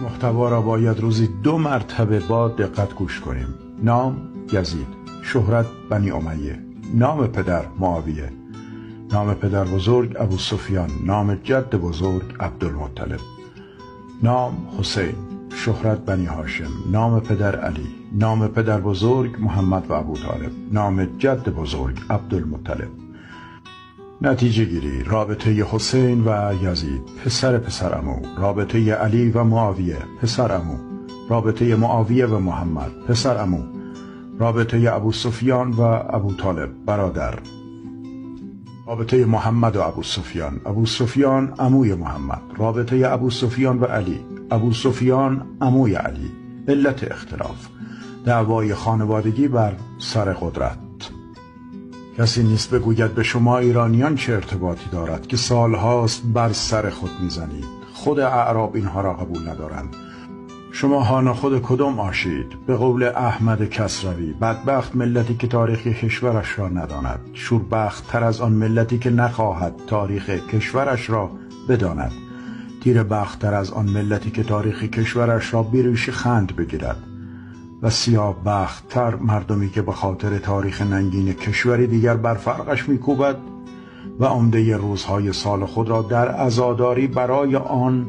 محتوا را باید روزی 2 مرتبه با دقت گوش کنیم. نام یزید، شهرت بنی امیه، نام پدر معاویه، نام پدر بزرگ ابو سفیان، نام جد بزرگ عبدالمطلب، نام حسین، شهرت بنی هاشم، نام پدر علی، نام پدر بزرگ محمد و ابو طالب، نام جد بزرگ عبدالمطلب. نتیجه گیری: رابطه حسین و یزید پسر پسر عمو، رابطه علی و معاویه پسر عمو، رابطه معاویه و محمد پسر عمو، رابطه ابو سفیان و ابو طالب برادر، رابطه محمد و ابو سفیان، ابو سفیان عموی محمد، رابطه ابو سفیان و علی، ابو سفیان عموی علی. علت اختلاف: دعوای خانوادگی بر سر قدرت. کسی نیست بگوید به شما ایرانیان چه ارتباطی دارد که سالهاست بر سر خود میزنید. خود اعراب اینها را قبول ندارند. شما هانا خود کدام آشید؟ به قول احمد کسروی، بدبخت ملتی که تاریخ کشورش را نداند، شوربخت تر از آن ملتی که نخواهد تاریخ کشورش را بداند، تیر بخت تر از آن ملتی که تاریخ کشورش را بیریش خند بگیرد، و سیاه بخت تر مردمی که به خاطر تاریخ ننگین کشوری دیگر بر فرقش میکوبد و عمده روزهای سال خود را در عزاداری برای آن